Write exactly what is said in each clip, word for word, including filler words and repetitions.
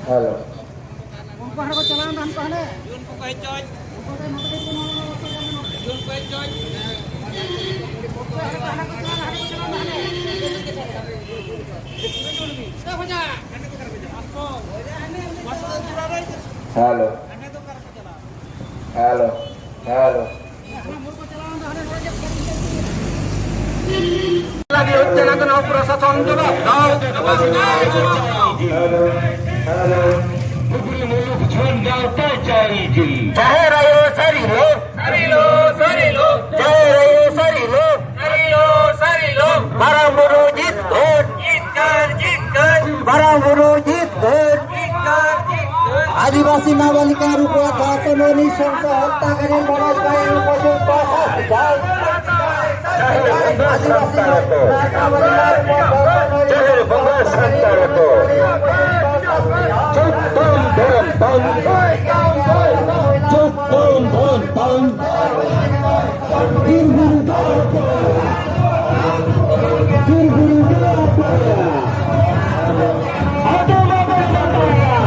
Hello. Hello. Hello. Hello. ᱞᱟᱹᱜᱤᱫ ᱦᱚᱛᱮ ᱞᱟᱜᱟᱱ ᱯᱨᱚᱥᱟᱥᱚᱱ ᱡᱚᱵᱟᱵ ᱫᱟᱣ᱾ ᱰᱩᱜᱽᱨᱤ ᱢᱩᱞᱩᱠ ᱡᱷᱚᱱᱰᱟ ᱯᱟᱸᱪᱟᱨᱤ ᱡᱤ᱾ ᱡᱟᱦᱮᱨ ᱟᱭᱳ ᱥᱟᱹᱨᱤ ᱞᱳ᱾ ᱥᱟᱹᱨᱤ ᱞᱳ, ᱥᱟᱹᱨᱤ ᱞᱳ᱾ ᱡᱟᱦᱮᱨ ᱟᱭᱳ ᱥᱟᱹᱨᱤ ᱞᱳ᱾ ᱥᱟᱹᱨᱤ ᱞᱳ, ᱥᱟᱹᱨᱤ ᱞᱳ᱾ ᱢᱟᱨᱟᱝ ᱵᱩᱨᱩ ᱡᱤᱛ ᱵᱷᱳᱴ᱾ ᱡᱤᱛᱠᱟᱨ, ᱡᱤᱛᱠᱟᱨ᱾ ᱢᱟᱨᱟᱝ ᱵᱩᱨᱩ ᱡᱤᱛ ᱵᱷᱳᱴ᱾ ᱡᱤᱛᱠᱟᱨ, ᱡᱤᱛᱠᱟᱨ᱾ ᱟᱹᱫᱤᱵᱟᱹᱥᱤ ᱱᱟᱵᱟᱞᱤᱠᱟ ᱨᱩᱯᱟ ᱫᱷᱟᱥᱚᱱ ᱩᱱᱤ ᱥᱚᱝᱠᱚ ᱦᱚᱛᱛᱟ ᱠᱟᱨᱤ ᱢᱚᱱᱳᱡᱽ ᱵᱟᱭ ᱩᱯᱚᱡᱩᱠᱛ ᱥᱟᱥᱛᱤ ᱪᱟᱭ᱾ ᱡᱟᱦᱮᱨ ᱵᱚᱸᱜᱟ ᱥᱟᱱᱛᱟᱲ ᱠᱚ᱾ ᱡᱟᱦᱮᱨ ᱵᱚᱸᱜᱟ ᱥᱟᱱᱛᱟᱲ ᱠᱚ᱾ ᱪᱩᱯ ᱛᱟᱢ ᱫᱷᱚᱨᱚᱢ ᱛᱟᱢ᱾ ᱪᱩᱯ ᱛᱟᱢ ᱫᱷᱚᱨᱚᱢ ᱛᱟᱢ᱾ ᱵᱤᱨ ᱵᱩᱨᱩ ᱫᱷᱚᱨᱚᱢ ᱛᱟᱢ᱾ ᱵᱤᱨ ᱵᱩᱨᱩ ᱫᱷᱚᱨᱚᱢ ᱛᱟᱢ᱾ ᱟᱫᱚ ᱵᱟᱵᱚᱱ ᱵᱟᱛᱟᱣᱟ᱾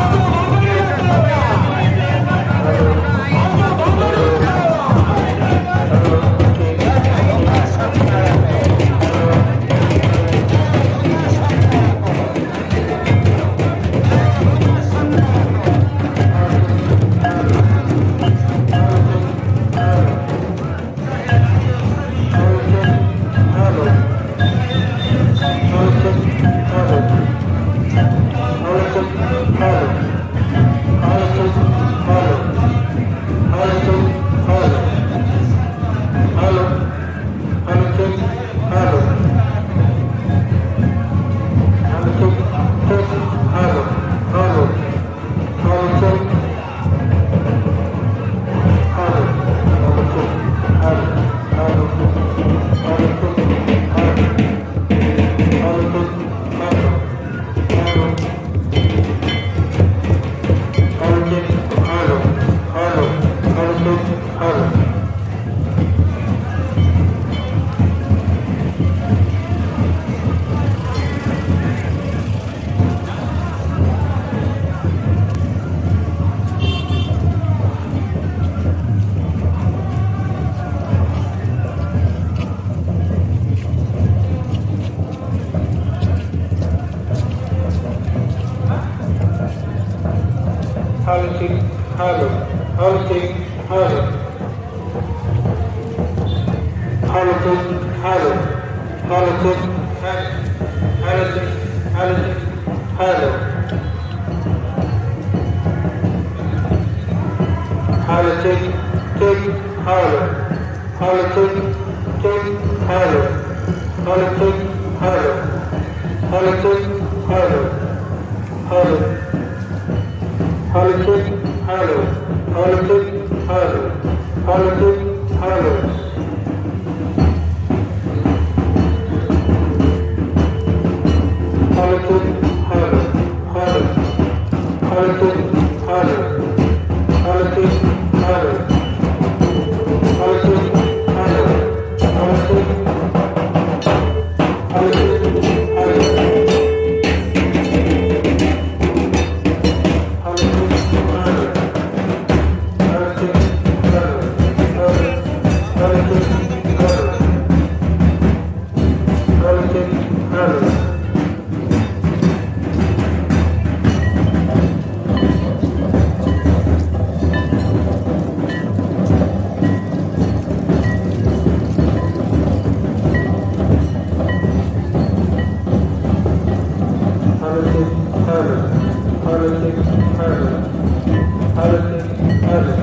ᱟᱫᱚ ᱵᱟᱵᱚᱱ ᱵᱟᱛᱟᱣᱟ᱾ ᱟᱫᱚ ᱵᱟᱵᱚᱱ ᱵᱟᱛᱟᱣᱟ᱾ Hello, check, hello. Hello, check, hello. Hello, check, hello. Hello, check, hello. Hello, check, hello, check, hello. Hello, check, check, hello. Hello, check, check, hello. Hello, check, hello. Hello, check, hello. Hello. Hello, check, hello. Hello, check, hello. Hello, check, hello. Hello, check, hello. Hello. Hello, check, hello. Hello, check, hello. Hello, check, hello. Hello, check, hello, check, hello. Hello, check, hello. Hello, check, hello. Hello, hello, check, hello. Hello, check, hello.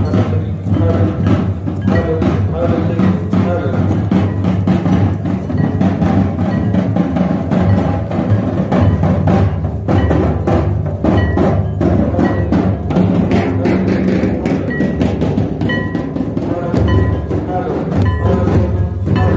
Hello, check, hello. Hello, check, hello. Hello, check, hello.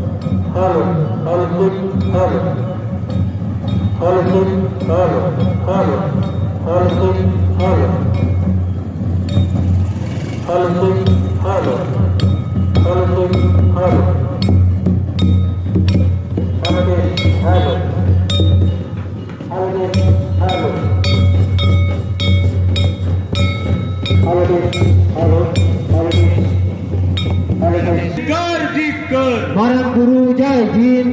hello, hello, hello, hello, hello, hello, hello, hello, hello, hello, hello, hello, hello, hello, hello. ᱟᱞᱮ ᱫᱚ, ᱟᱞᱮ ᱫᱚ, ᱟᱞᱮ ᱫᱚ, ᱟᱞᱮ ᱫᱚ᱾ ᱡᱤᱛᱠᱟᱹᱨ, ᱡᱤᱛᱠᱟᱹᱨ᱾ ᱢᱟᱨᱟᱝ ᱵᱩᱨᱩ ᱡᱟᱭ ᱡᱤᱱ᱾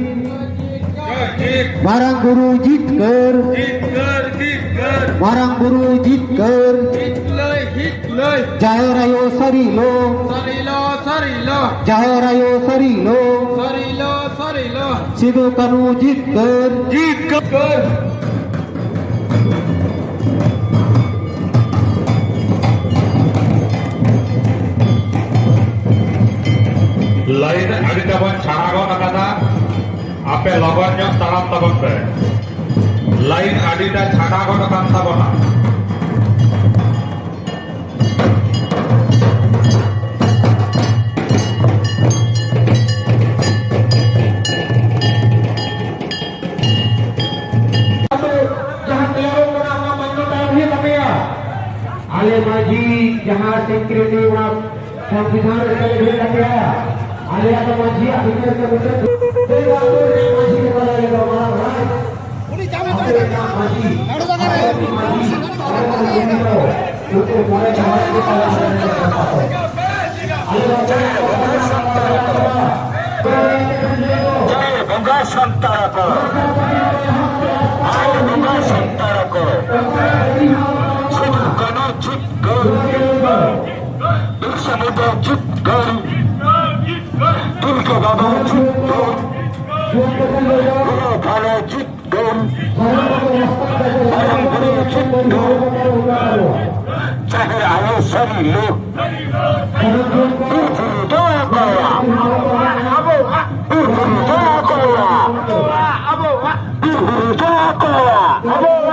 ᱡᱟᱭ ᱡᱤᱛ᱾ ᱢᱟᱨᱟᱝ ᱵᱩᱨᱩ ᱡᱤᱛᱠᱟᱹᱨ᱾ ᱡᱤᱛᱠᱟᱹᱨ, ᱡᱤᱛᱠᱟᱹᱨ᱾ ᱢᱟᱨᱟᱝ ᱵᱩᱨᱩ ᱡᱤᱛᱠᱟᱹᱨ᱾ ᱡᱤᱛ ᱞᱟᱹᱭ, ᱡᱤᱛ ᱞᱟᱹᱭ᱾ ᱡᱟᱦᱮᱨ ᱟᱭᱳ ᱥᱟᱹᱨᱤ ᱞᱳ᱾ ᱥᱟᱹᱨᱤ ᱞᱳ, ᱥᱟᱹᱨᱤ ᱞᱳ᱾ ᱡᱟᱦᱮᱨ ᱟᱭᱳ ᱥᱟᱹᱨᱤ ᱞᱳ᱾ ᱥᱟᱹᱨᱤ ᱞᱳ, ᱥᱟᱹᱨᱤ ᱞᱳ᱾ ᱥᱤᱫᱩ ᱠᱟᱹᱱᱦᱩ ᱡᱤᱛᱠᱟᱹᱨ᱾ ᱡᱤᱛᱠᱟᱹᱨ᱾ ᱞᱟᱭᱤᱱ ᱟᱹᱰᱤ ᱛᱟᱵᱚᱱ ᱪᱷᱟᱲᱟ ᱜᱚᱫ ᱟᱠᱟᱫᱟ, ᱟᱯᱮ ᱞᱚᱜᱚᱱ ᱧᱚᱜ ᱛᱟᱲᱟᱢ ᱛᱟᱵᱚᱱ ᱯᱮ᱾ ᱞᱟᱭᱤᱱ ᱟᱹᱰᱤᱴᱟ ᱪᱷᱟᱰᱟ ᱜᱚᱫ ᱟᱠᱟᱱ ᱛᱟᱵᱚᱱᱟ᱾ ᱡᱟᱦᱟᱸ ᱛᱮᱭᱟᱨᱚᱜ ᱠᱟᱱᱟ, ᱚᱱᱟ ᱢᱟᱱᱱᱚᱛᱟ ᱮᱢ ᱦᱩᱭᱩᱜ ᱛᱟᱯᱮᱭᱟ᱾ ᱟᱞᱮ ᱢᱟᱹᱡᱷᱤ ᱡᱟᱦᱟᱸ ᱥᱮᱠᱨᱮᱴᱟᱨᱤ, ᱚᱱᱟ ᱥᱚᱝᱵᱤᱫᱷᱟᱱ ᱨᱮ ᱥᱮᱞᱮᱫ ᱦᱩᱭᱩᱜ ᱛᱟᱯᱮᱭᱟ᱾ ᱟᱞᱮᱭᱟᱜ ᱫᱚ ᱢᱟᱹᱡᱷᱤᱭᱟᱜ ᱵᱷᱤᱛᱟᱹᱨ ᱛᱮ ᱢᱤᱫᱴᱟᱝ ᱟᱹᱛᱩ ᱨᱮᱱᱟᱜ ᱢᱟᱹᱡᱷᱤ ᱠᱟᱱᱟᱞᱮ ᱟᱞᱮ ᱫᱚ, ᱢᱟᱨᱟᱝ ᱦᱚᱲ᱾ ᱟᱹᱛᱩ ᱨᱮᱱᱟᱜ ᱢᱟᱹᱡᱷᱤ, ᱟᱹᱛᱩ ᱨᱮᱱᱟᱜ ᱢᱟᱹᱡᱷᱤ, ᱩᱱᱠᱩ ᱢᱚᱬᱮ ᱡᱟᱦᱟᱸᱭ ᱠᱚ ᱛᱟᱞᱟ ᱨᱮ ᱢᱮᱱᱟᱜ ᱠᱚᱣᱟ᱾ ᱟᱞᱮ ᱫᱚ ᱵᱚᱸᱜᱟ ᱥᱟᱱᱛᱟᱲ ᱠᱚ, ᱟᱞᱮ ᱵᱚᱸᱜᱟ ᱥᱟᱱᱛᱟᱲ ᱠᱚ, ᱥᱤᱫᱩ ᱠᱟᱹᱱᱦᱩ ᱡᱤᱛᱠᱟᱹᱨ᱾ ᱵᱤᱨᱥᱟ ᱢᱩᱱᱰᱟ ᱡᱤᱛᱠᱟᱹᱨ, ᱛᱤᱞᱠᱟᱹ ᱵᱟᱵᱟ ᱡᱤᱛᱠᱟᱹᱨ, ᱯᱷᱩᱞᱳ ᱯᱷᱟᱞᱳ ᱡᱤᱛᱠᱟᱹᱨ, ᱢᱟᱨᱟᱝ ᱵᱩᱨᱩ ᱡᱤᱛᱠᱟᱹᱨ, ᱡᱟᱦᱮᱨ ᱟᱭᱳ ᱥᱟᱹᱨᱤ ᱞᱳ᱾ ᱵᱤᱨ ᱵᱩᱨᱩ ᱫᱚ ᱚᱠᱚᱭᱟᱜ? ᱵᱤᱨ ᱵᱩᱨᱩ ᱫᱚ ᱚᱠᱚᱭᱟᱜ? ᱵᱤᱨ ᱵᱩᱨᱩ ᱫᱚ ᱚᱠᱚᱭᱟᱜ?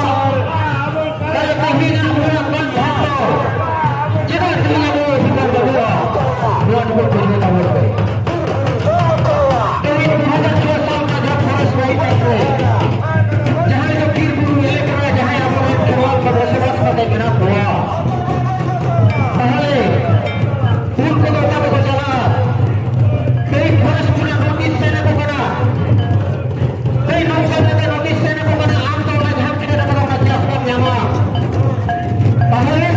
ᱟᱵᱚ ᱛᱟᱦᱞᱮ ᱛᱮᱦᱮᱧ ᱟᱵᱚ ᱵᱟᱝ ᱵᱷᱟᱜᱽ ᱫᱚ ᱪᱮᱫᱟᱜ ᱛᱮᱦᱮᱧ ᱟᱵᱚ ᱥᱤᱠᱟᱨ ᱵᱟᱵᱚ? ᱱᱚᱣᱟ ᱫᱚᱵᱚ ᱵᱩᱡᱷᱟᱹᱣ ᱛᱟᱵᱚᱱ ᱯᱮ᱾ ᱛᱮᱦᱮᱧ ᱫᱩ ᱦᱟᱡᱟᱨ ᱪᱷᱚᱭ ᱥᱟᱞ ᱨᱮᱱᱟᱜ ᱡᱟᱦᱟᱸ forest ᱵᱟᱭ ᱛᱟᱦᱮᱸ ᱠᱟᱱᱟ, ᱡᱟᱦᱟᱸᱭ ᱫᱚ ᱵᱤᱨ ᱵᱩᱨᱩ ᱮᱞᱟᱠᱟ ᱨᱮ ᱡᱟᱦᱟᱸᱭ ᱟᱵᱚᱨᱮᱱ ᱠᱷᱮᱨᱣᱟᱞ ᱠᱚ ᱵᱚᱥᱚᱵᱟᱥ ᱠᱟᱛᱮ ᱢᱮᱱᱟᱜ ᱠᱚᱣᱟ, ᱛᱟᱦᱚᱞᱮ ᱩᱱᱠᱩ ᱫᱚ ᱚᱠᱟ ᱛᱮᱠᱚ ᱪᱟᱞᱟᱜᱼᱟ? ᱛᱮᱦᱮᱧ forest ᱠᱷᱚᱱᱟᱜ notice ᱥᱮᱱ ᱟᱠᱚ ᱠᱟᱱᱟ᱾ ᱛᱮᱦᱮᱧ ᱱᱚᱝᱠᱟ ᱠᱟᱛᱮ notice ᱥᱮᱱ ᱟᱠᱚ ᱠᱟᱱᱟ, ᱟᱢ ᱫᱚ ᱚᱱᱟ ᱡᱟᱦᱟᱸ ᱠᱷᱮᱛ ᱟᱠᱟᱫᱟ, ᱚᱱᱟ ᱪᱟᱥ ᱵᱟᱢ ᱧᱟᱢᱟ᱾ ᱛᱟᱦᱚᱞᱮ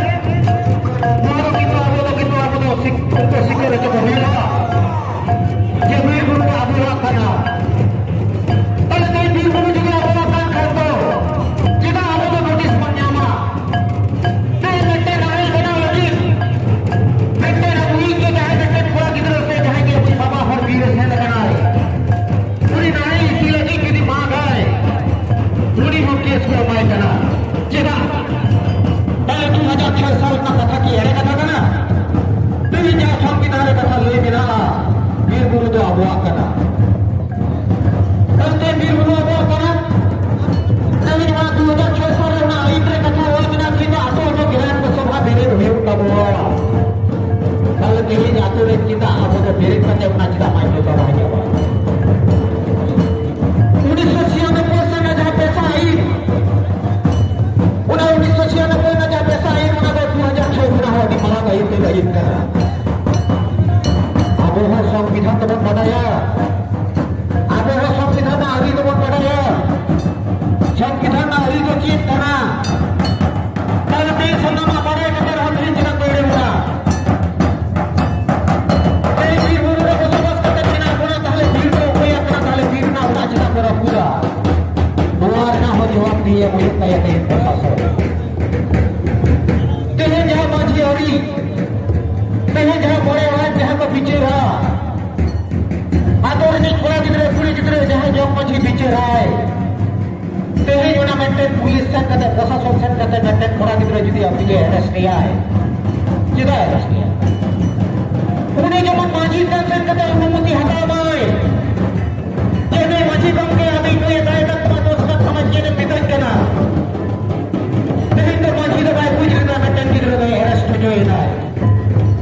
ᱱᱚᱣᱟ ᱫᱚ ᱠᱤᱱᱛᱩ ᱟᱵᱚ ᱫᱚ, ᱠᱤᱱᱛᱩ ᱟᱵᱚ ᱫᱚ ᱥᱤᱠ-, ᱩᱱᱠᱩ ᱥᱤᱠᱟᱹᱨ ᱦᱚᱪᱚ ᱠᱚ ᱦᱩᱭᱩᱜᱼᱟ ᱡᱮ ᱵᱤᱨ ᱵᱩᱨᱩ ᱫᱚ ᱟᱵᱚᱣᱟᱜ ᱠᱟᱱᱟ᱾ ᱛᱟᱦᱚᱞᱮ ᱛᱮᱦᱮᱧ ᱵᱤᱨ ᱵᱩᱨᱩ ᱡᱩᱫᱤ ᱟᱵᱚᱣᱟᱜ ᱠᱟᱱ ᱠᱷᱟᱱ ᱫᱚ ᱪᱮᱫᱟᱜ ᱟᱵᱚ ᱫᱚ notice ᱵᱚᱱ ᱧᱟᱢᱟ? ᱛᱮᱦᱮᱧ ᱢᱤᱫᱴᱮᱱ ᱟᱹᱭᱤᱱ ᱵᱮᱱᱟᱣ ᱞᱟᱹᱜᱤᱫ ᱢᱤᱫᱴᱮᱱ ᱟᱵᱚᱭᱤᱡ ᱜᱮ ᱡᱟᱦᱟᱸᱭ ᱢᱤᱫᱴᱮᱱ ᱠᱚᱲᱟ ᱜᱤᱫᱽᱨᱟᱹ ᱥᱮ ᱡᱟᱦᱟᱸᱭ ᱜᱮ ᱟᱵᱚᱭᱤᱡ ᱵᱟᱵᱟ ᱦᱚᱲ ᱵᱤᱨ ᱨᱮ ᱥᱮᱱ ᱟᱠᱟᱱᱟᱭ, ᱩᱱᱤ ᱱᱟᱹᱭ ᱤᱫᱤ ᱞᱟᱹᱜᱤᱫ ᱡᱩᱫᱤ ᱢᱟᱜᱟᱭ, ᱩᱱᱤ ᱦᱚᱸ case ᱠᱚ ᱮᱢᱟᱭ ᱠᱟᱱᱟ᱾ ᱪᱮᱫᱟᱜ? ᱛᱟᱦᱞᱮ ᱫᱩ ᱦᱟᱡᱟᱨ ᱪᱷᱚᱭ ᱥᱟᱞ ᱨᱮᱱᱟᱜ ᱠᱟᱛᱷᱟ ᱠᱤ ᱮᱲᱮ ᱠᱟᱛᱷᱟ ᱠᱟᱱᱟ? ᱛᱮᱦᱮᱧ ᱡᱟᱦᱟᱸ ᱥᱚᱝᱵᱤᱫᱷᱟᱱ ᱨᱮ ᱠᱟᱛᱷᱟ ᱞᱟᱹᱭ ᱢᱮᱱᱟᱜᱼᱟ, ᱵᱤᱨ ᱵᱩᱨᱩ ᱫᱚ ᱟᱵᱚᱣᱟᱜ ᱠᱟᱱᱟ᱾ ᱛᱟᱦᱞᱮ ᱵᱤᱨ ᱵᱩᱨᱩ ᱟᱵᱚᱣᱟᱜ ᱠᱟᱱᱟ᱾ ᱛᱮᱦᱮᱧ ᱱᱚᱣᱟ ᱫᱩ ᱦᱟᱡᱟᱨ ᱪᱷᱚᱭ ᱥᱟᱞ ᱨᱮ ᱚᱱᱟ ᱟᱹᱭᱤᱱ ᱨᱮ ᱠᱟᱛᱷᱟ ᱚᱞ ᱢᱮᱱᱟᱜᱼᱟ, ᱠᱤᱱᱛᱩ ᱟᱛᱳ ᱟᱛᱳ ᱜᱨᱟᱢ ᱥᱚᱵᱷᱟ ᱵᱮᱨᱮᱫ ᱦᱩᱭᱩᱜ ᱛᱟᱵᱚᱱᱟ᱾ ᱛᱟᱦᱞᱮ ᱛᱮᱦᱮᱧ ᱟᱛᱳ ᱨᱮ ᱪᱮᱫᱟᱜ ᱟᱵᱚ ᱫᱚ ᱵᱮᱨᱮᱫ ᱠᱟᱛᱮ ᱚᱱᱟ ᱪᱮᱫᱟᱜ ᱵᱟᱭ ᱪᱚᱠᱟ ᱵᱟᱭ ᱧᱟᱢᱟ? ᱩᱱᱤᱥᱥᱚ ᱪᱷᱤᱭᱟᱱᱚᱵᱵᱳᱭ ᱥᱟᱞ ᱨᱮ ᱡᱟᱦᱟᱸ ᱯᱮᱥᱟ ᱟᱹᱭᱤᱱ, ᱚᱱᱟ ᱩᱱᱤᱥᱥᱚ ᱪᱷᱤᱭᱟᱱᱚᱵᱵᱳᱭ ᱨᱮᱱᱟᱜ ᱡᱟᱦᱟᱸ ᱯᱮᱥᱟ ᱟᱹᱭᱤᱱ, ᱚᱱᱟ ᱫᱚ ᱫᱩ ᱦᱟᱡᱟᱨ ᱪᱷᱚᱭ ᱠᱷᱚᱱᱟᱜ ᱦᱚᱸ ᱟᱹᱰᱤ ᱢᱟᱨᱟᱝ ᱟᱹᱭᱤᱱ ᱛᱮ ᱟᱹᱭᱤᱱ ᱠᱟᱱᱟ᱾ ᱟᱵᱚ ᱦᱚᱸ ᱥᱚᱝᱵᱤᱫᱷᱟᱱ ᱫᱚᱵᱚᱱ ᱵᱟᱰᱟᱭᱟ, ᱟᱵᱚ ᱦᱚᱸ ᱥᱚᱝᱵᱤᱫᱷᱟᱱ ᱨᱮᱱᱟᱜ ᱟᱹᱨᱤ ᱫᱚᱵᱚᱱ ᱵᱟᱰᱟᱭᱟ᱾ ᱥᱚᱝᱵᱤᱫᱷᱟᱱ ᱨᱮᱱᱟᱜ ᱟᱹᱨᱤ ᱫᱚ ᱪᱮᱫ ᱠᱟᱱᱟ? ᱛᱟᱦᱞᱮ ᱛᱮᱦᱮᱧ ᱥᱟᱱᱟᱢᱟᱜ ᱵᱟᱰᱟᱭ ᱠᱟᱛᱮ ᱨᱮᱦᱚᱸ ᱛᱮᱦᱮᱧ ᱪᱮᱫᱟᱜ ᱠᱚ ᱮᱲᱮ ᱵᱚᱱᱟ? ᱛᱮᱦᱮᱧ ᱵᱤᱨ ᱵᱩᱨᱩ ᱨᱮ ᱵᱚᱥᱚᱵᱟᱥ ᱠᱟᱛᱮ ᱢᱮᱱᱟᱜ ᱵᱚᱱᱟ, ᱛᱟᱦᱞᱮ ᱵᱤᱨ ᱫᱚ ᱚᱠᱚᱭᱟᱜ ᱠᱟᱱᱟ? ᱛᱟᱦᱞᱮ ᱵᱤᱨ ᱨᱮᱱᱟᱜ ᱚᱲᱟᱜ ᱪᱮᱫᱟᱜ ᱠᱚ ᱨᱟᱹᱯᱩᱫᱟ? ᱱᱚᱣᱟ ᱨᱮᱱᱟᱜ ᱦᱚᱸ ᱡᱚᱵᱟᱵ ᱫᱤᱭᱮ ᱮᱢ ᱦᱩᱭᱩᱜ ᱛᱟᱭᱟ ᱛᱮᱦᱮᱧ ᱯᱨᱚᱥᱟᱥᱚᱱ᱾ ᱛᱮᱦᱮᱧ ᱡᱟᱦᱟᱸ ᱢᱟᱹᱡᱷᱤ ᱟᱹᱨᱤ, ᱛᱮᱦᱮᱧ ᱡᱟᱦᱟᱸ ᱢᱚᱬᱮ ᱢᱟᱹᱡᱷᱤ ᱵᱤᱪᱟᱹᱨᱟᱭ᱾ ᱛᱮᱦᱮᱧ ᱚᱱᱟ ᱢᱤᱫᱴᱮᱱ ᱯᱩᱞᱤᱥ ᱥᱮᱱ ᱠᱟᱛᱮ, ᱯᱨᱚᱥᱟᱥᱚᱱ ᱥᱮᱱ ᱠᱟᱛᱮ ᱢᱤᱫᱴᱮᱱ ᱠᱚᱲᱟ ᱜᱤᱫᱽᱨᱟᱹ ᱡᱩᱫᱤ ᱟᱹᱵᱤᱱ ᱮ ᱦᱮᱨᱮᱥ ᱢᱮᱭᱟᱭ, ᱪᱮᱫᱟᱜ ᱮ ᱦᱮᱨᱮᱥ ᱢᱮᱭᱟ? ᱩᱱᱤ ᱡᱮᱢᱚᱱ ᱢᱟᱹᱡᱷᱤ ᱴᱷᱮᱱ ᱥᱮᱱ ᱠᱟᱛᱮ ᱚᱱᱩᱢᱚᱛᱤ ᱦᱟᱛᱟᱣ ᱢᱟᱭ᱾ ᱡᱮ ᱱᱩᱭ ᱢᱟᱹᱡᱷᱤ ᱜᱚᱢᱠᱮ, ᱟᱹᱵᱤᱱ ᱱᱩᱭ ᱮᱴᱟᱜ ᱮᱴᱟᱜ ᱠᱚᱣᱟᱜ ᱫᱚᱥ ᱠᱟᱛᱷᱟ ᱢᱟ ᱪᱮᱫ ᱮᱢ ᱢᱮᱛᱟᱹᱧ ᱠᱟᱱᱟ? ᱛᱮᱦᱮᱧ ᱫᱚ ᱢᱟᱹᱡᱷᱤ ᱫᱚ ᱵᱟᱭ ᱵᱩᱡᱽ ᱞᱮᱫᱟ, ᱢᱤᱫᱴᱮᱱ ᱜᱤᱫᱽᱨᱟᱹ ᱫᱚᱭ ᱦᱮᱨᱮᱥ ᱦᱚᱪᱚᱭᱮᱱᱟᱭ᱾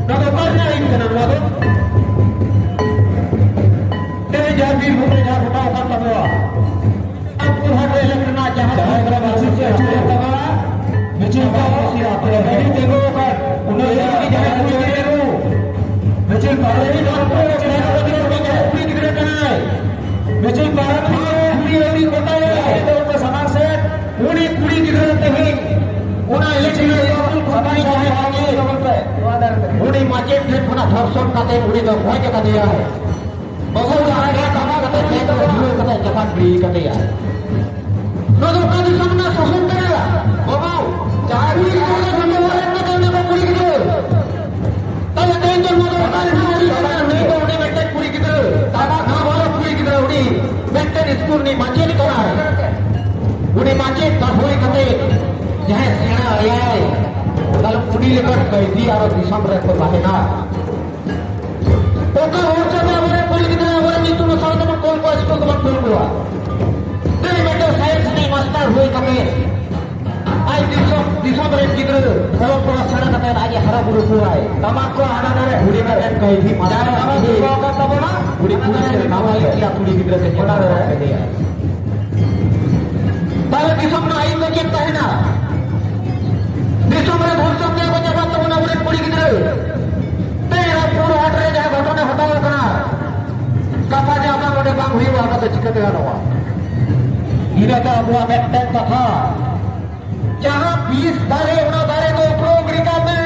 ᱱᱚᱣᱟ ᱫᱚ ᱚᱠᱟ ᱨᱮᱱᱟᱜ ᱟᱹᱭᱤᱱ ᱠᱟᱱᱟ ᱱᱚᱣᱟ ᱫᱚ? ᱛᱮᱦᱮᱧ ᱡᱟᱦᱟᱸ ᱵᱤᱨᱵᱷᱩᱢ ᱨᱮ ᱡᱟᱦᱟᱸ ᱜᱷᱚᱴᱟᱣ ᱟᱠᱟᱱ ᱛᱟᱵᱚᱣᱟ, ᱟᱵ ᱯᱩᱨᱦᱟᱴ ᱨᱮ ᱮᱞᱮᱠ ᱨᱮᱱᱟᱜ ᱡᱟᱦᱟᱸ ᱡᱟᱦᱟᱸ ᱠᱚᱨᱮ ᱢᱟᱹᱡᱷᱤ ᱪᱮ ᱟᱹᱪᱩᱨ ᱛᱟᱵᱚᱱᱟ, ᱢᱤᱪᱷᱤᱞ ᱠᱚ ᱜᱟᱹᱰᱤ ᱛᱤᱸᱜᱩ ᱟᱠᱟᱱ, ᱩᱱᱟᱹᱜ ᱡᱟᱦᱟᱸᱭ ᱠᱩᱲᱤ ᱜᱤᱫᱽᱨᱟᱹ ᱠᱚ, ᱢᱤᱪᱷᱤᱞ ᱯᱟᱨᱚᱢ ᱠᱟᱱ ᱠᱚ ᱡᱟᱦᱟᱸᱭ ᱠᱩᱲᱤ ᱜᱤᱫᱽᱨᱟᱹ ᱠᱟᱱᱟᱭ, ᱢᱤᱪᱷᱤᱞ ᱯᱟᱨᱚᱢ ᱠᱩᱲᱤ ᱟᱹᱣᱨᱤ ᱜᱚᱴᱟᱭᱟ, ᱮᱴᱟᱜ ᱠᱚ ᱥᱟᱢᱟᱝ ᱥᱮᱫ, ᱩᱱᱤ ᱠᱩᱲᱤ ᱜᱤᱫᱽᱨᱟᱹ ᱛᱮᱦᱮᱧ ᱚᱱᱟ ᱤᱞᱮᱠᱥᱚᱱ ᱨᱮ ᱥᱟᱢᱟᱝ ᱡᱟᱦᱟᱸᱭ ᱵᱷᱟᱜᱮ, ᱩᱱᱤ ᱢᱟᱪᱮᱫ ᱴᱷᱮᱱ ᱠᱷᱚᱱᱟᱜ ᱫᱷᱚᱨᱥᱚᱱ ᱠᱟᱛᱮ ᱩᱱᱤ ᱫᱚ ᱜᱚᱡ ᱟᱠᱟᱫᱮᱭᱟᱭ᱾ ᱵᱟᱹᱦᱩ ᱡᱟᱦᱟᱸᱭ ᱨᱮ ᱠᱟᱢᱟ ᱠᱟᱛᱮ ᱡᱮ ᱫᱷᱩᱲᱟᱹᱣ ᱠᱟᱛᱮ ᱪᱟᱯᱟᱫ ᱜᱤᱰᱤ ᱠᱟᱫᱮᱭᱟ᱾ ᱱᱚᱣᱟ ᱫᱚ ᱚᱠᱟ ᱫᱤᱥᱚᱢ ᱨᱮᱱᱟᱜ ᱥᱟᱥᱚᱱ ᱠᱟᱱᱟ? ᱵᱟᱹᱵᱩ, ᱡᱟᱦᱟᱸᱭ ᱠᱩᱲᱤ ᱜᱤᱫᱽᱨᱟᱹ ᱫᱚ ᱡᱚᱛᱚ ᱦᱚᱲ ᱨᱮᱱ ᱠᱟᱱᱟ ᱠᱚ ᱠᱩᱲᱤ ᱜᱤᱫᱽᱨᱟᱹ᱾ ᱛᱟᱦᱞᱮ ᱛᱮᱦᱮᱧ ᱫᱚ ᱱᱚᱣᱟ ᱫᱚ ᱚᱠᱟ ᱨᱮᱱᱟᱜ ᱟᱹᱨᱤ ᱠᱟᱱᱟ? ᱱᱩᱭ ᱫᱚ ᱩᱱᱤ ᱢᱤᱫᱴᱮᱱ ᱠᱩᱲᱤ ᱜᱤᱫᱽᱨᱟᱹ, ᱛᱟᱢᱟ ᱠᱷᱟᱱ ᱵᱟᱞᱟ ᱠᱩᱲᱤ ᱜᱤᱫᱽᱨᱟᱹ, ᱩᱱᱤ ᱢᱤᱫᱴᱮᱱ ᱥᱠᱩᱞ ᱨᱤᱱᱤᱡ ᱢᱟᱪᱮᱫ ᱠᱟᱱᱟᱭ᱾ ᱩᱱᱤ ᱢᱟᱪᱮᱫ ᱯᱟᱲᱦᱟᱣ ᱠᱟᱛᱮ ᱡᱟᱦᱟᱸᱭ ᱥᱮᱬᱟ ᱟᱭᱟᱭ, ᱛᱟᱦᱞᱮ ᱩᱱᱤ ᱞᱮᱠᱟᱱ ᱠᱟᱹᱭᱫᱤ ᱟᱨᱚ ᱫᱤᱥᱚᱢ ᱨᱮ ᱠᱚ ᱛᱟᱦᱮᱱᱟ? ᱚᱠᱟ ᱦᱚᱨ ᱛᱮ ᱟᱵᱚᱨᱮᱱ ᱠᱩᱲᱤ ᱜᱤᱫᱽᱨᱟᱹ ᱟᱵᱚᱨᱮᱱ ᱧᱩᱛᱩᱢ ᱥᱟᱶ ᱛᱮᱵᱚᱱ ᱠᱚᱞ ᱠᱚᱣᱟ, ᱥᱠᱩᱞ ᱛᱮᱵᱚᱱ ᱠᱩᱞ ᱠᱚᱣᱟ? ᱛᱮᱦᱮᱧ ᱢᱤᱫᱴᱮᱱ ᱥᱟᱭᱮᱱᱥ ᱨᱤᱱᱤᱡ ᱢᱟᱥᱴᱟᱨ ᱦᱩᱭ ᱠᱟᱛᱮ ᱟᱡ ᱫᱤᱥᱚᱢ, ᱫᱤᱥᱚᱢ ᱨᱮᱱ ᱜᱤᱫᱽᱨᱟᱹ ᱚᱞᱚᱜ ᱯᱟᱲᱦᱟᱜ ᱥᱮᱬᱟ ᱠᱟᱛᱮ ᱟᱡ ᱮ ᱦᱟᱨᱟ ᱵᱩᱨᱩ ᱠᱚᱣᱟᱭ᱾ ᱛᱟᱢᱟᱠ ᱠᱚ ᱦᱟᱱᱟ ᱫᱷᱟᱨᱮ ᱦᱩᱰᱤᱧ ᱨᱮᱱ ᱠᱟᱹᱭᱫᱤ ᱢᱟᱥᱴᱟᱨ ᱡᱟᱦᱟᱸ ᱛᱟᱢᱟᱠ ᱠᱚ ᱠᱟᱱ ᱛᱟᱵᱚᱱᱟ, ᱩᱱᱤ ᱠᱩᱲᱤ ᱜᱤᱫᱽᱨᱟᱹ ᱱᱟᱵᱟᱞᱤᱠ ᱠᱩᱲᱤ ᱜᱤᱫᱽᱨᱟᱹ ᱛᱮ ᱚᱱᱟ ᱫᱷᱟᱨᱮ᱾ ᱛᱟᱦᱞᱮ ᱫᱤᱥᱚᱢ ᱨᱮᱱᱟᱜ ᱟᱹᱭᱤᱱ ᱫᱚ ᱪᱮᱫ ᱛᱟᱦᱮᱱᱟ? ᱫᱤᱥᱚᱢ ᱨᱮ ᱫᱷᱚᱨᱥᱚᱠ ᱛᱮ ᱠᱚ ᱪᱟᱵᱟᱜ ᱛᱟᱵᱚᱱᱟ ᱟᱵᱚᱨᱮᱱ ᱠᱩᱲᱤ ᱜᱤᱫᱽᱨᱟᱹ᱾ ᱛᱮᱦᱮᱧ ᱨᱟᱭᱯᱩᱨ ᱦᱟᱴ ᱨᱮ ᱡᱟᱦᱟᱸ ᱜᱷᱚᱴᱚᱱᱟ ᱜᱷᱚᱴᱟᱣ ᱟᱠᱟᱱᱟ, ᱜᱟᱯᱟ ᱡᱮ ᱟᱵᱟᱨ ᱱᱚᱰᱮ ᱵᱟᱝ ᱦᱩᱭᱩᱜᱼᱟ, ᱚᱱᱟ ᱫᱚ ᱪᱤᱠᱟᱹᱛᱮ ᱜᱟᱱᱚᱜᱼᱟ? ᱤᱱᱟᱹ ᱫᱚ ᱟᱵᱚᱣᱟᱜ ᱢᱤᱫᱴᱮᱱ ᱠᱟᱛᱷᱟ, ᱡᱟᱦᱟᱸ ᱵᱤᱥ ᱫᱟᱨᱮ, ᱚᱱᱟ ᱫᱟᱨᱮ ᱫᱚ ᱩᱯᱨᱟᱹᱣ ᱜᱤᱰᱤ ᱠᱟᱜ ᱢᱮ᱾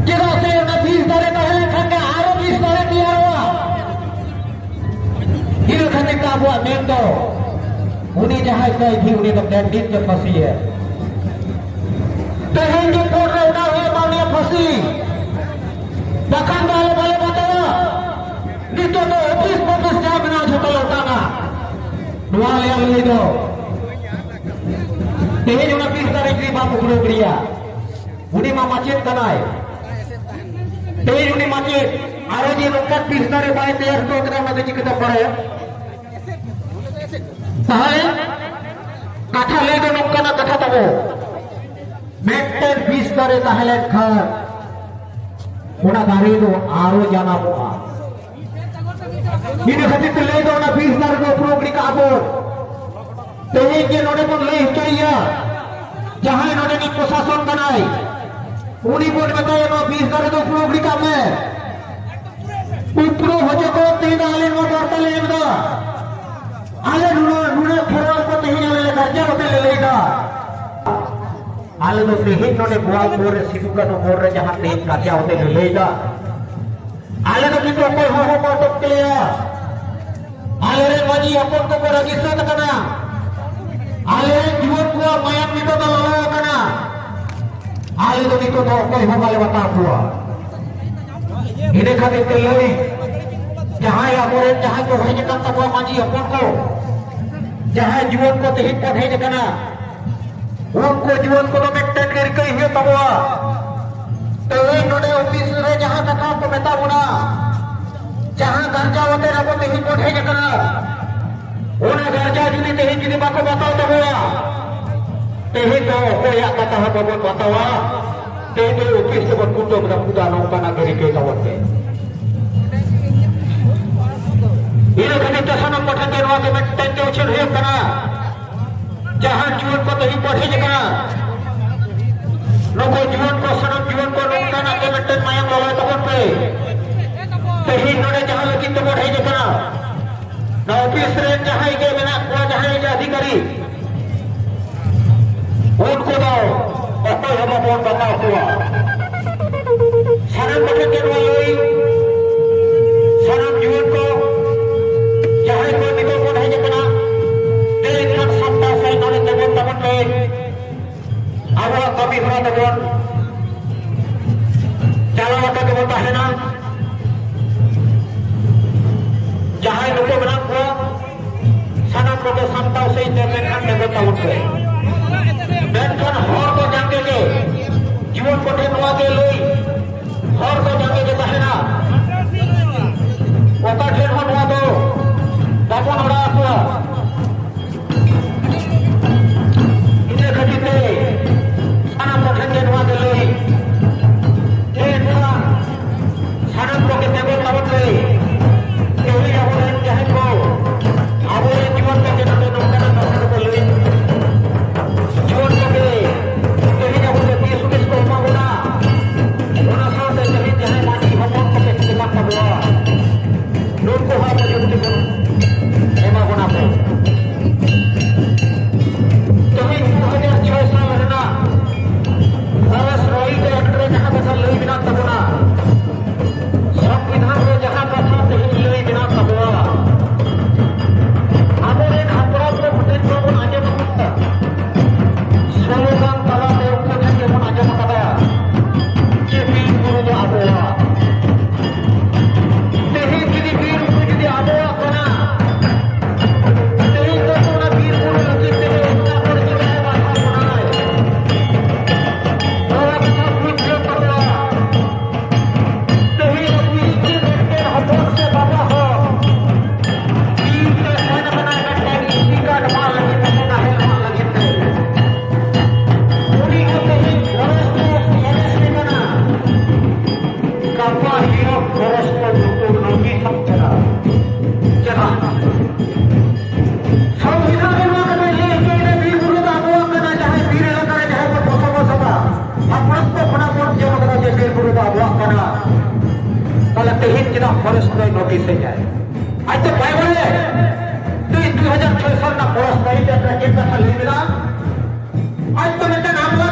ᱪᱮᱫᱟᱜ ᱥᱮ ᱚᱱᱟ ᱵᱤᱥ ᱫᱟᱨᱮ ᱛᱟᱦᱮᱸ ᱞᱮᱱᱠᱷᱟᱱ ᱜᱮ ᱟᱨᱚ ᱵᱤᱥ ᱫᱟᱨᱮ ᱛᱮᱭᱟᱨᱚᱜᱼᱟ᱾ ᱤᱱᱟᱹ ᱠᱷᱟᱹᱛᱤᱨ ᱛᱮ ᱟᱵᱚᱣᱟᱜ ᱢᱮᱱ ᱫᱚ, ᱩᱱᱤ ᱡᱟᱦᱟᱸᱭ ᱠᱟᱹᱭᱫᱤ, ᱩᱱᱤ ᱫᱚ ᱰᱟᱹᱱᱰᱤ ᱛᱮ ᱯᱷᱟᱹᱥᱤᱭᱮ᱾ ᱛᱮᱦᱮᱧ ᱜᱮ ᱠᱳᱨᱴ ᱨᱮ ᱚᱰᱟᱨ ᱦᱩᱭᱩᱜ ᱢᱟ ᱩᱱᱤᱭᱟᱜ ᱯᱷᱟᱹᱥᱤ, ᱵᱟᱠᱷᱟᱱ ᱫᱚ ᱟᱞᱮ ᱵᱟᱞᱮ ᱵᱟᱛᱟᱣᱟ᱾ ᱱᱤᱛᱚᱜ ᱫᱚ ᱚᱯᱷᱤᱥ ᱯᱷᱚᱯᱤᱥ ᱡᱟᱦᱟᱸ ᱢᱮᱱᱟᱜᱼᱟ, ᱡᱷᱚᱛᱚ ᱞᱮ ᱜᱤᱰᱤᱭᱟ᱾ ᱩᱱᱤ ᱢᱟ ᱢᱟᱪᱮᱫ ᱠᱟᱱᱟᱭ᱾ ᱛᱮᱦᱮᱧ ᱩᱱᱤ ᱢᱟᱪᱮᱫ ᱟᱨᱚ ᱡᱮ ᱱᱚᱝᱠᱟᱱ ᱯᱤᱥ ᱫᱟᱨᱮ ᱵᱟᱭ ᱛᱮᱭᱟᱨ ᱦᱚᱴᱚ ᱠᱟᱫᱟ, ᱚᱱᱟ ᱫᱚ ᱪᱤᱠᱟᱹᱛᱮᱢ ᱵᱟᱲᱟᱭᱟ? ᱛᱟᱦᱚᱞᱮ ᱠᱟᱛᱷᱟ ᱞᱟᱹᱭ ᱫᱚ ᱱᱚᱝᱠᱟᱱᱟᱜ ᱠᱟᱛᱷᱟ ᱛᱟᱵᱚ, ᱢᱤᱫᱴᱮᱱ ᱵᱤᱥ ᱫᱟᱨᱮ ᱛᱟᱦᱮᱸ ᱞᱮᱱᱠᱷᱟᱱ ᱚᱱᱟ ᱫᱟᱨᱮ ᱫᱚ ᱟᱨᱚ ᱡᱟᱱᱟᱢᱚᱜᱼᱟ᱾ ᱤᱱᱟᱹ ᱠᱷᱟᱹᱛᱤᱨ ᱛᱮ ᱞᱟᱹᱭ ᱫᱚ ᱚᱱᱟ ᱵᱤᱥ ᱫᱟᱨᱮ ᱫᱚ ᱩᱯᱨᱩᱢ ᱜᱤᱰᱤ ᱠᱟᱜᱼᱟ ᱵᱚᱱ᱾ ᱛᱮᱦᱮᱧ ᱡᱮ ᱱᱚᱰᱮ ᱵᱚᱱ ᱞᱟᱹᱭ ᱦᱚᱪᱚᱭᱮᱭᱟ, ᱡᱟᱦᱟᱸᱭ ᱱᱚᱰᱮᱱᱤᱡ ᱯᱨᱚᱥᱟᱥᱚᱱ ᱠᱟᱱᱟᱭ, ᱩᱱᱤ ᱵᱚᱱ ᱢᱮᱛᱟᱭᱟ, "ᱱᱚᱣᱟ ᱵᱤᱥ ᱫᱟᱨᱮ ᱫᱚ ᱩᱯᱨᱩᱢ ᱜᱤᱰᱤ ᱠᱟᱜ ᱢᱮ᱾" ᱩᱯᱨᱩᱢ ᱦᱚᱪᱚ ᱠᱚ ᱛᱮᱦᱮᱧ ᱫᱚ ᱟᱞᱮ ᱱᱚᱣᱟ ᱵᱟᱨᱛᱟ ᱞᱮ ᱮᱢ ᱮᱫᱟ᱾ ᱟᱞᱮ ᱱᱩᱱᱟᱹᱜ, ᱱᱩᱱᱟᱹᱜ ᱯᱷᱮᱨᱟᱣ ᱠᱚ ᱛᱮᱦᱮᱧ ᱟᱞᱮ ᱞᱮ ᱜᱟᱨᱡᱟᱣ ᱠᱟᱛᱮ ᱞᱮ ᱞᱟᱹᱭ ᱮᱫᱟ᱾ ᱟᱞᱮ ᱫᱚ ᱛᱮᱦᱮᱧ ᱱᱚᱰᱮ ᱜᱳᱣᱟᱞ ᱢᱳᱲ ᱨᱮ ᱥᱤᱫᱩ ᱠᱟᱹᱱᱦᱩ ᱢᱳᱲ ᱨᱮ ᱡᱟᱦᱟᱸ ᱛᱮᱦᱮᱧ ᱜᱟᱨᱡᱟᱣ ᱠᱟᱛᱮ ᱞᱮ ᱞᱟᱹᱭ ᱮᱫᱟ, ᱟᱞᱮ ᱫᱚ ᱠᱤᱱᱛᱩ ᱚᱠᱚᱭ ᱦᱚᱸ ᱵᱟᱠᱚ ᱟᱴᱚᱠ ᱠᱮᱞᱮᱭᱟ᱾ ᱟᱞᱮᱨᱮᱱ ᱢᱟᱹᱡᱷᱤ ᱦᱚᱯᱚᱱ ᱠᱚᱠᱚ ᱨᱟᱹᱜᱤ ᱥᱟᱹᱛ ᱟᱠᱟᱱᱟ᱾ ᱟᱞᱮᱨᱮᱱ ᱡᱩᱣᱟᱹᱱ ᱠᱚᱣᱟᱜ ᱢᱟᱭᱟᱢ ᱱᱤᱛᱚᱜ ᱫᱚ ᱞᱚᱞᱚ ᱟᱠᱟᱱᱟ᱾ ᱟᱞᱮ ᱫᱚ ᱱᱤᱛᱚᱜ ᱫᱚ ᱚᱠᱚᱭ ᱦᱚᱸ ᱵᱟᱞᱮ ᱵᱟᱛᱟᱣ ᱠᱚᱣᱟ᱾ ᱤᱱᱟᱹ ᱠᱷᱟᱹᱛᱤᱨ ᱛᱮ ᱞᱟᱹᱭ, ᱡᱟᱦᱟᱸᱭ ᱟᱵᱚᱨᱮᱱ ᱡᱟᱦᱟᱸᱭ ᱠᱚ ᱦᱮᱡ ᱟᱠᱟᱱ ᱛᱟᱵᱚᱣᱟ ᱢᱟᱹᱡᱷᱤ ᱦᱚᱯᱚᱱ ᱠᱚ, ᱡᱟᱦᱟᱸᱭ ᱡᱩᱣᱟᱹᱱ ᱠᱚ ᱛᱮᱦᱮᱧ ᱵᱚᱱ ᱦᱮᱡ ᱟᱠᱟᱱᱟ, ᱩᱱᱠᱩ ᱡᱩᱣᱟᱹᱱ ᱠᱚᱫᱚ ᱢᱤᱫᱴᱮᱱ ᱜᱮ ᱨᱤᱠᱟᱹᱭ ᱦᱩᱭᱩᱜ ᱛᱟᱵᱚᱣᱟ᱾ ᱛᱮᱦᱮᱧ ᱱᱚᱰᱮ ᱚᱯᱷᱤᱥ ᱨᱮ ᱡᱟᱦᱟᱸ ᱠᱟᱛᱷᱟ ᱠᱚ ᱢᱮᱛᱟ ᱵᱚᱱᱟ, ᱡᱟᱦᱟᱸ ᱜᱟᱨᱡᱟᱣ ᱟᱛᱮ ᱟᱵᱚ ᱛᱮᱦᱮᱧ ᱵᱚᱱ ᱦᱮᱡ ᱟᱠᱟᱱᱟ, ᱚᱱᱟ ᱜᱟᱨᱡᱟᱣ ᱡᱩᱫᱤ ᱛᱮᱦᱮᱧ ᱡᱩᱫᱤ ᱵᱟᱠᱚ ᱵᱟᱛᱟᱣ ᱛᱟᱵᱚᱱᱟ, ᱛᱮᱦᱮᱧ ᱫᱚ ᱚᱠᱚᱭᱟᱜ ᱠᱟᱛᱷᱟ ᱦᱚᱸ ᱵᱟᱵᱚᱱ ᱵᱟᱛᱟᱣᱟ᱾ ᱛᱮᱦᱮᱧ ᱫᱚ ᱚᱯᱷᱤᱥ ᱛᱮᱵᱚᱱ ᱠᱩᱴᱟᱹᱢ ᱨᱟᱹᱯᱩᱫᱟ, ᱱᱚᱝᱠᱟᱱᱟᱜ ᱜᱮ ᱨᱤᱠᱟᱹᱭ ᱛᱟᱵᱚᱱ ᱯᱮ᱾ ᱤᱱᱟᱹ ᱠᱷᱟᱹᱛᱤᱨ ᱛᱮ ᱥᱟᱱᱟᱢ ᱠᱚᱴᱷᱮᱱ ᱜᱮ ᱱᱚᱣᱟ ᱜᱮ ᱢᱤᱫᱴᱮᱱ ᱜᱮ ᱩᱪᱷᱟᱹᱱ ᱦᱩᱭᱩᱜ ᱠᱟᱱᱟ, ᱡᱟᱦᱟᱸ ᱡᱩᱣᱟᱹᱱ ᱠᱚ ᱛᱮᱦᱮᱧ ᱵᱚᱱ ᱦᱮᱡ ᱟᱠᱟᱱᱟ, ᱱᱩᱠᱩ ᱡᱩᱣᱟᱹᱱ ᱠᱚ, ᱥᱟᱱᱟᱢ ᱡᱩᱣᱟᱹᱱ ᱠᱚ ᱱᱚᱝᱠᱟᱱᱟᱜ ᱜᱮ ᱢᱤᱫᱴᱮᱱ ᱢᱟᱭᱟᱢ ᱞᱚᱞᱚᱭ ᱛᱟᱵᱚᱱ ᱯᱮ᱾ ᱛᱮᱦᱮᱧ ᱱᱚᱰᱮ ᱡᱟᱦᱟᱸ ᱞᱟᱹᱜᱤᱫ ᱛᱮᱵᱚᱱ ᱦᱮᱡ ᱟᱠᱟᱱᱟ, ᱱᱚᱣᱟ ᱚᱯᱷᱤᱥ ᱨᱮ ᱡᱟᱦᱟᱸᱭ ᱜᱮ ᱢᱮᱱᱟᱜ ᱠᱚᱣᱟ, ᱡᱟᱦᱟᱸᱭ ᱜᱮ ᱟᱫᱷᱤᱠᱟᱨᱤ, ᱩᱱᱠᱩ ᱫᱚ ᱚᱠᱚᱭ ᱦᱚᱸ ᱵᱟᱵᱚᱱ ᱵᱟᱛᱟᱣ ᱠᱚᱣᱟ᱾ ᱥᱟᱱᱟᱢ ᱠᱚᱴᱷᱮᱱ ᱜᱮ ᱱᱚᱣᱟ ᱞᱟᱹᱭ, ᱥᱟᱱᱟᱢ ᱡᱩᱣᱟᱹᱱ ᱠᱚ, ᱡᱟᱦᱟᱸᱭ ᱠᱚ ᱱᱤᱛᱚᱜ ᱵᱚᱱ ᱦᱮᱡ ᱟᱠᱟᱱᱟ, ᱫᱮᱡ ᱠᱷᱟᱱ ᱥᱟᱢᱴᱟᱣ ᱥᱟᱹᱦᱤᱡ ᱱᱚᱰᱮ ᱛᱤᱸᱜᱩᱱ ᱛᱟᱵᱚᱱ ᱯᱮ᱾ ᱟᱵᱚᱣᱟᱜ ᱠᱟᱹᱢᱤ ᱦᱚᱨᱟ ᱛᱟᱵᱚᱱ ᱪᱟᱞᱟᱣ ᱟᱠᱟ ᱜᱮᱵᱚᱱ ᱛᱟᱦᱮᱱᱟ᱾ ᱡᱟᱦᱟᱸᱭ ᱱᱩᱠᱩ ᱢᱮᱱᱟᱜ ᱠᱚᱣᱟ, ᱥᱟᱱᱟᱢ ᱠᱚᱜᱮ ᱥᱟᱢᱴᱟᱣ ᱥᱟᱹᱦᱤᱡ ᱛᱮ ᱢᱮᱱᱠᱷᱟᱱ ᱛᱤᱸᱜᱩᱱ ᱛᱟᱵᱚᱱ ᱯᱮ᱾ ᱢᱮᱱᱠᱷᱟᱱ ᱦᱚᱲ ᱠᱚ ᱧᱟᱢ ᱡᱩᱣᱟᱹᱱ ᱠᱚᱴᱷᱮᱱ ᱱᱚᱣᱟ ᱜᱮ ᱞᱟᱹᱭ, ᱦᱚᱨ ᱫᱚ ᱡᱟᱸᱜᱮ ᱜᱮ ᱛᱟᱦᱮᱱᱟ᱾ ᱚᱠᱟ ᱴᱷᱮᱱ ᱦᱚᱸ ᱱᱚᱣᱟ ᱫᱚ ᱵᱟᱵᱚᱱ ᱟᱲᱟᱜ ᱟᱠᱚᱣᱟ᱾ ᱤᱱᱟᱹ ᱠᱷᱟᱹᱛᱤᱨ ᱛᱮ ᱥᱟᱱᱟᱢ ᱠᱚᱴᱷᱮᱱ ᱜᱮ ᱱᱚᱣᱟ ᱜᱮ ᱞᱟᱹᱭ, ᱡᱮ ᱱᱚᱣᱟ ᱥᱟᱱᱟᱢ ᱠᱚᱜᱮ ᱛᱮᱸᱜᱚ ᱛᱟᱵᱚᱱ ᱯᱮ᱾ ᱛᱮᱦᱮᱧ ᱟᱵᱚᱨᱮᱱ ᱡᱟᱦᱟᱸᱭ ᱠᱚ ᱟᱵᱚᱨᱮᱱ ᱡᱩᱣᱟᱹᱱ ᱠᱚᱜᱮ ᱱᱚᱰᱮ ᱱᱚᱝᱠᱟᱱᱟᱜ ᱠᱟᱛᱷᱟ ᱠᱚᱠᱚ ᱞᱟᱹᱭ, ᱡᱩᱣᱟᱹᱱ ᱠᱚᱜᱮ ᱛᱮᱦᱮᱧ ᱟᱵᱚ ᱡᱟᱹᱛᱤ ᱥᱩᱫᱮᱥ ᱠᱚ ᱮᱢᱟ ᱵᱚᱱᱟ᱾ ᱚᱱᱟ ᱥᱟᱶᱛᱮ ᱛᱮᱦᱮᱧ ᱡᱟᱦᱟᱸᱭ ᱢᱟᱹᱡᱷᱤ ᱦᱚᱯᱚᱱ ᱠᱚᱯᱮ ᱥᱮᱴᱮᱨ ᱟᱠᱟᱫ ᱛᱟᱵᱚᱱᱟ, ᱱᱩᱠᱩ ᱦᱚᱸ ᱟᱵᱚ ᱡᱟᱹᱛᱤ ᱵᱚᱱ ᱮᱢᱟ ᱵᱚᱱᱟ ᱠᱚ᱾ ᱛᱮᱦᱮᱧ ᱫᱩ ᱦᱟᱡᱟᱨ ᱪᱷᱚᱭ ᱥᱟᱞ ᱨᱮᱱᱟᱜ ᱯᱷᱚᱨᱮᱥᱴ ᱨᱟᱭᱤᱴ ᱮᱠᱴ ᱨᱮ ᱡᱟᱦᱟᱸ ᱠᱟᱛᱷᱟ ᱞᱟᱹᱭ ᱢᱮᱱᱟᱜ ᱛᱟᱵᱚᱱᱟ, ᱥᱚᱝᱵᱤᱫᱷᱟᱱ ᱨᱮ ᱡᱟᱦᱟᱸ ᱠᱟᱛᱷᱟ ᱛᱮᱦᱮᱧ ᱞᱟᱹᱭ ᱢᱮᱱᱟᱜ ᱛᱟᱵᱚᱱᱟ, ᱟᱵᱚᱨᱮᱱ ᱦᱟᱯᱲᱟᱢ ᱠᱚ ᱠᱚᱴᱷᱮᱱ ᱠᱷᱚᱱ ᱵᱚᱱ ᱟᱸᱡᱚᱢ ᱟᱹᱜᱩ ᱠᱟᱫᱟ, ᱥᱞᱳᱜᱟᱱ ᱛᱟᱞᱟᱛᱮ ᱩᱱᱠᱩ ᱴᱷᱮᱱ ᱜᱮᱵᱚᱱ ᱟᱸᱡᱚᱢ ᱟᱠᱟᱫᱟ ᱡᱮ ᱵᱤᱨ ᱵᱩᱨᱩ ᱫᱚ ᱟᱵᱚᱣᱟᱜ᱾ ᱛᱮᱦᱮᱧ ᱡᱩᱫᱤ ᱵᱤᱨ ᱵᱩᱨᱩ ᱡᱩᱫᱤ ᱟᱵᱚᱣᱟᱜ ᱠᱟᱱᱟ, ᱛᱮᱦᱮᱧ ᱫᱚ ᱚᱱᱟ ᱵᱤᱨ ᱵᱩᱨᱩ ᱞᱟᱹᱜᱤᱫ ᱛᱮᱜᱮ ᱚᱱᱟ ᱠᱚᱨᱮ ᱪᱮᱫᱟᱜ ᱮ ᱵᱟᱫᱷᱟ ᱵᱚᱱᱟᱭ? ᱱᱚᱣᱟ ᱠᱟᱛᱷᱟ ᱵᱩᱡᱽ ᱦᱩᱭᱩᱜ ᱛᱟᱵᱚᱱᱟ᱾ ᱛᱮᱦᱮᱧ ᱟᱵᱚ ᱤᱧ ᱢᱤᱫᱴᱮᱱ ᱦᱚᱯᱚᱱ ᱥᱮ ᱵᱟᱵᱟ ᱦᱚᱸ ᱵᱤᱨ ᱛᱮ ᱥᱮᱱ ᱟᱠᱟᱱᱟᱭ ᱢᱤᱫᱴᱮᱱ ᱤᱫᱤ ᱠᱟᱨᱰ ᱢᱟᱜ ᱞᱟᱹᱜᱤᱫ ᱛᱮ, ᱱᱟᱦᱮᱞ ᱢᱟᱜ ᱞᱟᱹᱜᱤᱫ ᱛᱮ᱾ ᱩᱱᱤ ᱦᱚᱸ ᱛᱮᱦᱮᱧ ᱯᱷᱚᱨᱮᱥᱴ ᱠᱚ ᱮᱨᱮᱥᱴ ᱮ ᱠᱟᱱᱟ᱾ ᱜᱟᱯᱟ ᱦᱤᱞᱳᱜ ᱯᱷᱚᱨᱮᱥᱴ ᱠᱚ ᱱᱩᱠᱩ ᱱᱚᱴᱤᱥ ᱟᱜ ᱠᱟᱱᱟ᱾ ᱪᱮᱫᱟᱜ? ᱥᱚᱝᱵᱤᱫᱷᱟᱱ ᱨᱮ ᱱᱚᱣᱟ ᱠᱟᱛᱷᱟᱭ ᱞᱟᱹᱭ ᱦᱚᱪᱚᱭᱮᱫᱟ, ᱵᱤᱨ ᱵᱩᱨᱩ ᱫᱚ ᱟᱵᱚᱣᱟᱜ ᱠᱟᱱᱟ, ᱡᱟᱦᱟᱸᱭ ᱵᱤᱨ ᱮᱞᱟᱠᱟ ᱨᱮ ᱡᱟᱦᱟᱸᱭ ᱵᱚᱱ ᱵᱚᱥᱚᱵᱟᱥ ᱮᱫᱟ, ᱦᱟᱯᱲᱟᱢ ᱠᱚ ᱠᱷᱚᱱᱟᱜ ᱵᱚᱱ ᱡᱚᱢ ᱠᱟᱫᱟ ᱡᱮ ᱵᱤᱨ ᱵᱩᱨᱩ ᱫᱚ ᱟᱵᱚᱣᱟᱜ ᱠᱟᱱᱟ᱾ ᱛᱟᱦᱞᱮ ᱛᱮᱦᱮᱧ ᱪᱮᱫᱟᱜ ᱯᱷᱚᱨᱮᱥᱴ ᱫᱚᱭ ᱱᱳᱴᱤᱥ ᱮᱫᱟᱭ? ᱟᱡ ᱫᱚ ᱵᱟᱭ ᱵᱟᱲᱟᱭᱟ? ᱛᱮᱦᱮᱧ ᱫᱩ ᱦᱟᱡᱟᱨ ᱪᱷᱚᱭ ᱥᱟᱞ ᱨᱮᱱᱟᱜ ᱯᱷᱚᱨᱮᱥᱴ ᱨᱟᱭᱤᱴ ᱨᱮ ᱪᱮᱫ ᱠᱟᱛᱷᱟ ᱞᱟᱹᱭ ᱢᱮᱱᱟᱜᱼᱟ? ᱟᱡ ᱫᱚ ᱢᱤᱫᱴᱟᱝ ᱟᱢᱞᱟ